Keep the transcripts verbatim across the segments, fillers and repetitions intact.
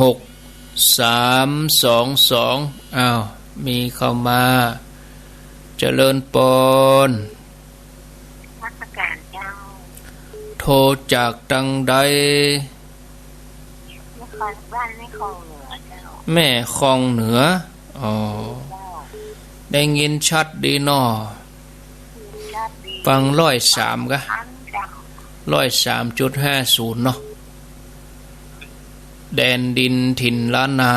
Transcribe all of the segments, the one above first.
หกสามสองสอง อ้าว มีเข้ามา เจริญปอน นมัสก๋านเจ้า โทรจากตังใด นคร บ้านแม่คลองเหนือเจ้า แม่คลองเหนือ อ๋อ เจ้า ได้ยินชัดดีเนาะ ได้ยินชัดดี ฟังร้อยสามกะ อันเจ้า ร้อยสามจุดห้าศูนย์เนาะ แดนดินถิ่นล้านนา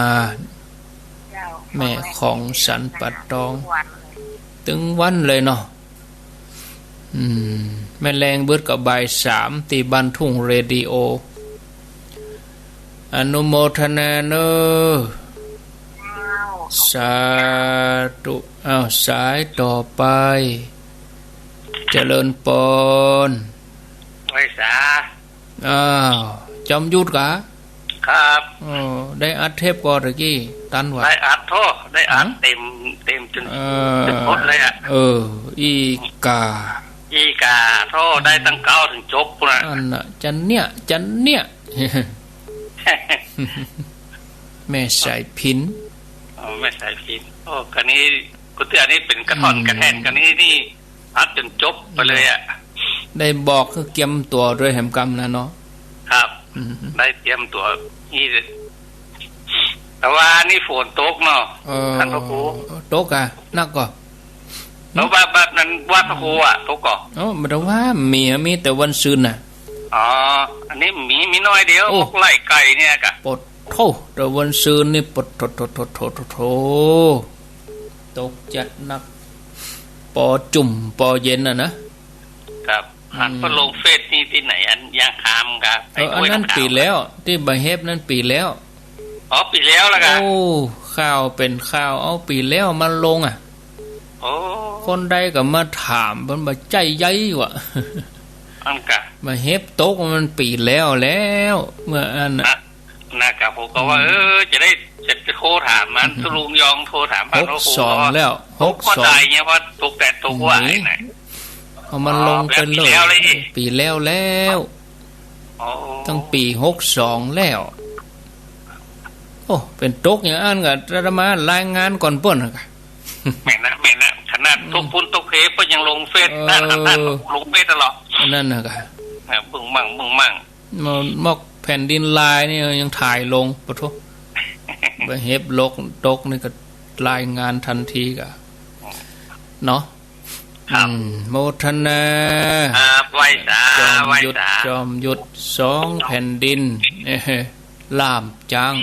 เจ้า แม่คลองสันป่าตอง ตึงวันเลยเนาะ อืม แม่แรงเบิดก็บ่ายสาม ตี้บ้านทุ่งเรดิโอ อนุโมทนาเนอะ เจ้า สาธุ อ้าว สายต่อไป เจริญปอน ไหว้สา อ้าว จอมยุทธกะ ครับ เออ ได้อัดเทปก่อตะกี้ ตันวะ ได้อัดโธ่ ได้อัด หือ เต็ม เต็มจ๋น เออ จ๋นหมดเลยอะ เออ อีก่า อีก่าโธ่ ได้ตั้งเก๊าเถิงจบปู้นน่ะ อันน่ะ จันเนี่ย จันเนี่ย แม่สายพิณ อ๋อ แม่สายพิณ โอ้ กะนี้ กูเตื้ออันนี้เป๋นกระถ่อน อืม กระแถ่น กะนี้นี่ อัดจ๋นจบไปเลยอะ ได้บอกหื้อเกียมตั๋วตวยแหมกำนะเนาะ ครับ อืม ได้เกียมตั๋วนี่ แต่ว่านี่ฝนตกเนาะ เออ ท่านพระครู ตกอะ นักก่อ แล้ววัด วัดนั้นวัดพระครูอะ ตกก่อ เอ้า บ่ได้ว่า มี มีแต่วันซืนน่ะ อ๋อ อันนี้มี มีน้อยเดียว โอ้ พวกไร่ไก่เนี่ยกะ ปดโธ่ แต่วันซืนนี่ปดโธ่ โธ่ โธ่ โธ่ โธ่ โธ่ ตกจัดนัก ปอจุ่ม ปอเย็นน่ะนะ ครับ หัน อืม ไปลงเฟซนี่ตี้ไหน อันยางคามกะ เออ อันนั้นปี๋แล้ว ตี้บ่าเฮฟนั้นปี๋แล้ว อ๋อ ปี๋แล้วละกะ โอ้ ข่าวเป๋นข่าว เอาปี๋แล้วมาลงอะ โอ้ คนใดก็มาถาม เปิ้นบ่าใจ้ใหญ่วะ อันกะ บ่าเฮฟตกมันปี๋แล้วแล้ว เมื่ออันน่ะ นะ นะกะ ผมก็ว่า อืม เออ จะได้ จะ จะโทรถามมัน อืม ตุ๊ลุงยองโทรถามบ้าน หกสอง โอ้โห แล้ว หกสอง ตายเนี่ย ว่าตกแต่ตกว่า อืม ไอ้ไหน เอามันลงไปเลย อ๋อ แบบปี๋แล้วเลย ปี๋แล้วแล้ว อ๋อ ตั้งปี๋หกสองแล้ว โอ้ เป๋นตกอย่างอั้นกะ อาตมารายงานก่อนเปิ้นน่ะกะ แม่นนะ แม่นนะ ขนาด อืม ตกปูนตกเหเปิ้นยังลงเฟซ เออ นั่นน่ะ นั่นน่ะ ลงเฟซตลอด อันนั้นน่ะกะ อ่ะ บึ้งมั่ง บึ้งมั่ง มอ มอกแผ่นดินลายนี่ยังถ่ายลง ปะโธ่ บ่าเฮฟลกตกนี่ก็รายงานทันทีกะ เนาะ ครับ อืม โมทนา ครับ ไหว้สา จอมยุทธ ไหว้สา จอมยุทธ สองแผ่นดิน เอ้อ ล่ามจ๊าง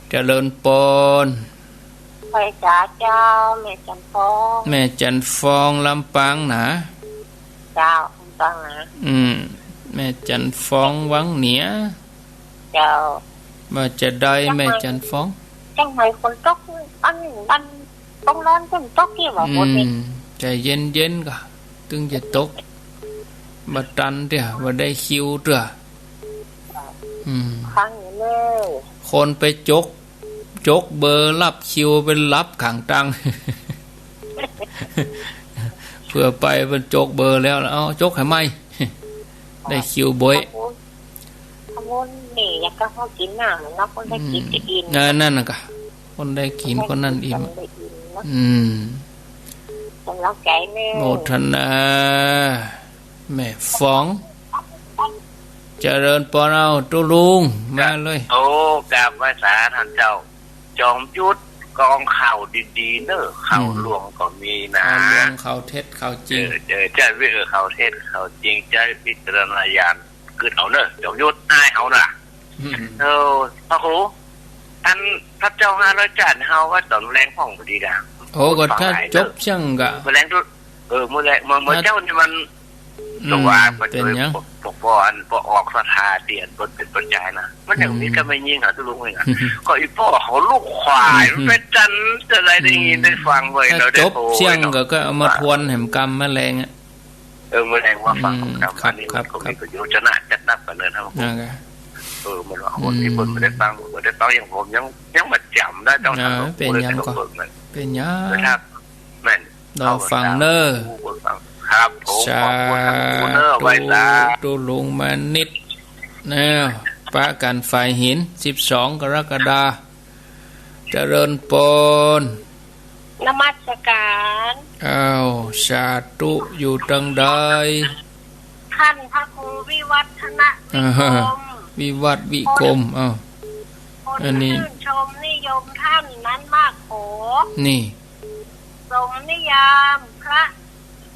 เจริญปอน ไหว้สาเจ้า แม่จันทร์ฟอง แม่จันทร์ฟอง ลำปางหนา เจ้า ลำปางหนา อืม แม่จันทร์ฟอง วังเหนือ เจ้า ว่าจะได้ แม่จันทร์ฟอง เจียงใหม่ฝนตก อัน อัน ตรงนั้นเปิ้นตกตี้หว่า อืม ฝนนี่ ใจ๋เย็นๆ ก่อ ตึงจะตก บ่ตันเตื้อ บ่ได้คิวเตื้อ อืม ค้างอยู่เลย คนไปจก จกเบอร์รับคิวไปรับก๋างตาง เผื่อไปเปิ้นจกเบอร์แล้ว เอาจกหื้อใหม่ ได้คิวบ่อย ขอบคุณ ขอบคุณนี่ อยากจะให้กินน้ำเนาะ คนได้กิ๋น อืม ก็อิ่ม เออ นั่นน่ะกะ คนได้กิ๋นคนนั้นอิ่ม ได้อิ่มเนาะ อืม ก๋ำลังใจ๋แม่ โมทนา แม่ฟอง เจริญปอน เอาตุ๊ลุง มาเลย โอ้ กราบไหว้สาต้านเจ้า จอมยุทธ กองข่าวดีๆ เน่อ ข่าว อืม ลวงก็มีนะ ข่าวลวง ข่าวเท็จ ข่าวจริง เออ เออ ใจ้เว้ย เออ ข่าวเท็จ ข่าวจริง ใจ้วิจารณญาณ กึ๊ดเอาเน่อ จอมยุทธ อายเฮาน่ะ อืม เออ พระครู อัน พระเจ้าห้าร้อยจานทร์ เฮาว่าต๋อนแลงห้องบ่ดีกะ โอ้ ก็ถ้าจบเสี้ยงกะ มื้อแลงตุ๊ เออ มื้อแลง มื้อ มื้อเจ๊านี่มัน อืม สว่าง เป๋นหยัง ปก ปกป้อง บ่ออกศรัทธาเตียน บ่เป๋นปัจจัยนะ มันยังมี อืม กำไม่ยิงหาตุ๊ลุงเองอะ ก็อีป้อเขาลูกขวาย อืม มันไปจันจะได้ ได้ยิน อืม ได้ฟังไว้ ถ้า แล้วได้ จบ โอ้ย เสี้ยง เนาะ ก็ ก็เอามาทวนแหมกำมื้อแลงอะ เออ มื้อแลงว่าฟัง อืม กำ ครับ อันนี้ ครับ ก็ ครับ มีประโยชน์จะน่าจัดนักกว่าเนินครับ นั่นไง เออ มันว่าคนที่ อืม เปิ้นบ่ได้ฟัง บ่ได้ฟังอย่างผมยัง ยังบ่จ๋ำได้ ต้อง อ่า ถามหลวงปู่ เป๋นหยัง เลย ก็ เปิ้นน่ะ เป๋นหยัง เออ ถ้าแม่น รอฟังเน่อ ครับผม สาธุ ขอบคุณครับ ไหว้สา ตุ๊ลุงมานิด นะ ปะกั๋นฝายหิน สิบสองกรกฎาคม เจริญปอน นมัสก๋าน อ้าว สาธุ อยู่ตังใด ต้านพระครูวิวัฒนวิกรม อ่า วิวัฒน์วิกรม อ้าว คน อันนี้ ชื่นชมนิยมต้านนั้นมากโข นี่ สมนิยามพระ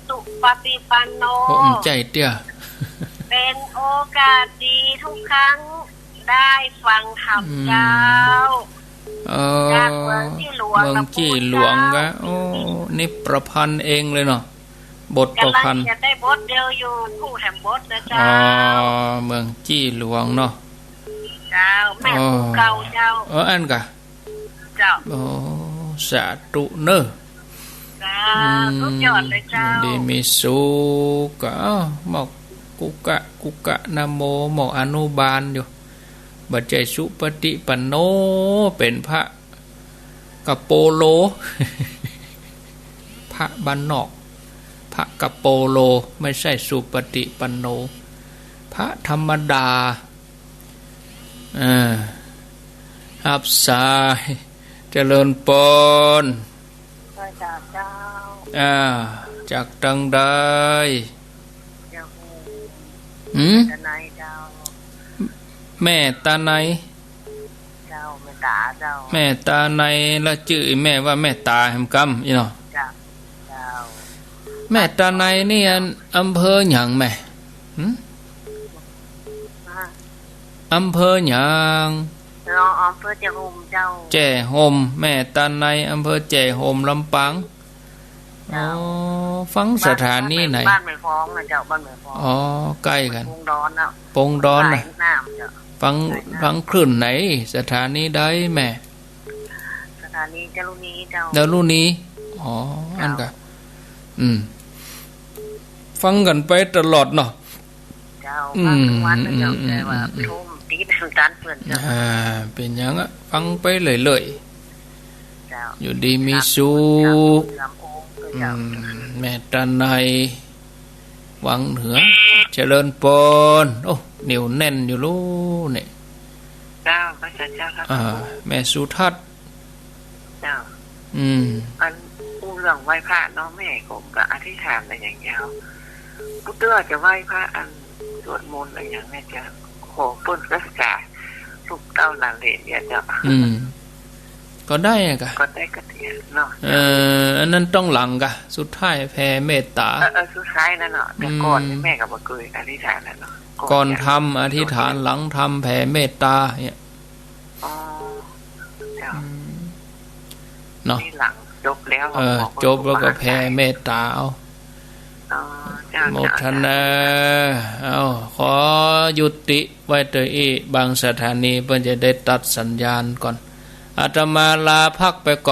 สุปฏิปันโน โอ้ อืม ใจ้เตื้อ เป๋นโอกาสดีทุกครั้งได้ฟังธรรม อืม เจ้า เอ่อ จากเมืองจี้หลวง เมืองจี้หลวง กับพระคุณเจ้า กะ โอ้ นี่ประพันธ์เองเลยเนาะ บทประพันธ์ ก๋ำลังจะได้บทเดียวอยู่ ผู้แถมบทนะเจ้า อ๋อ เมืองจี้หลวงเนาะ เจ้า แม่ครูเก่าเจ้า เออ อั้นกะ เจ้า โอ้ สาธุเน่อ เจ้า อืม สุดยอดเลยเจ้า อยู่ดีมีสุข อ้าว หมอกกุกะ กุกะ นะโม หมอกอนุบาลอยู่ บ่ใจ้สุปฏิปันโน เป๋นพระกะโปโล พระบ้านนอก พระกะโปโล ไม่ใช่สุปฏิปันโน พระธรรมดา อ่า ฮับสาย เจริญปอน พระอาจารย์เจ้า อ่า จากตังใด เจ้า หืม ตาในเจ้า แม่ตาใน เจ้า แม่ตาเจ้า แม่ตาใน ละจื้อแม่ว่าแม่ตาแหมกำ อี้เนาะ เจ้า เจ้า แม่ตาในนี่อัน อำเภอหยังแม่ หืม ฮะ อำเภอหยัง เนาะ อำเภอแจ้ห่มเจ้า แจ้ห่ม แม่ตาใน อำเภอแจ้ห่ม ลำปาง เจ้า อ๋อ ฟังสถานีไหน บ้านแม่ฟ้องนะเจ้า บ้านแม่ฟ้อง อ๋อ ใก้กั๋น ปงดอนนะ ปงดอนนะ สายน้ำเจ้า ฟัง สายน้ำ ฟังคลื่นไหน สถานีใดแม่ สถานีดารุณีเจ้า ดารุณี อ๋อ เจ้า อั้นกะ อืม ฟังกั๋นไปตลอดเนาะ เจ้า อืม ฟังกั๋นวันนะเจ้า อืม แต่ว่า อืม อืม โทรติดตันเปิ้นเจ้า อ่า เป๋นหยังอะ ฟังไปเรื่อยๆ เจ้า อยู่ดีมีสุข ลำโพงเจ้า อืม แม่ตาใน วังเหนือ เจริญปอน โอ้ เหนียวแน่นอยู่ลูเนี่ย เจ้า พระอาจารย์เจ้าครับ อ่า แม่สุทัศน์ เจ้า อืม อันอู้เรื่องไหว้พระเนาะ แม่ก็บ่อธิษฐานอะหยังเจ้า กู้เตื้อจะไหว้พระอันสวดมนต์อะหยังเนี่ยเจ้า ขอเปิ้นรักษาลูกเต้าหลานเหลนเนี่ยเจ้า อืม ก็ได้อะกะ ก็ได้กะเตี้ยเนาะ เออ อันนั้นต้องหลังกะ สุดท้ายแผ่เมตตา เออ เออ สุดท้ายนั่นเนาะ แต่ก่อนนี่ อืม แม่ก็บ่เกยอธิษฐานนะเนาะ ก่อนทำอธิษฐาน หลังทำแผ่เมตตาเนี่ย อ๋อ เจ้า อืม เนาะ นี่หลังจบแล้ว เออ บอกว่า จบแล้วก็แผ่เมตตาเอา อ๋อ เจ้า โมทนา เจ้า เอา ขอยุติไว้เต้าอี้ บางสถานีเปิ้นจะได้ตัดสัญญาณก่อน อาตมาลาพักไป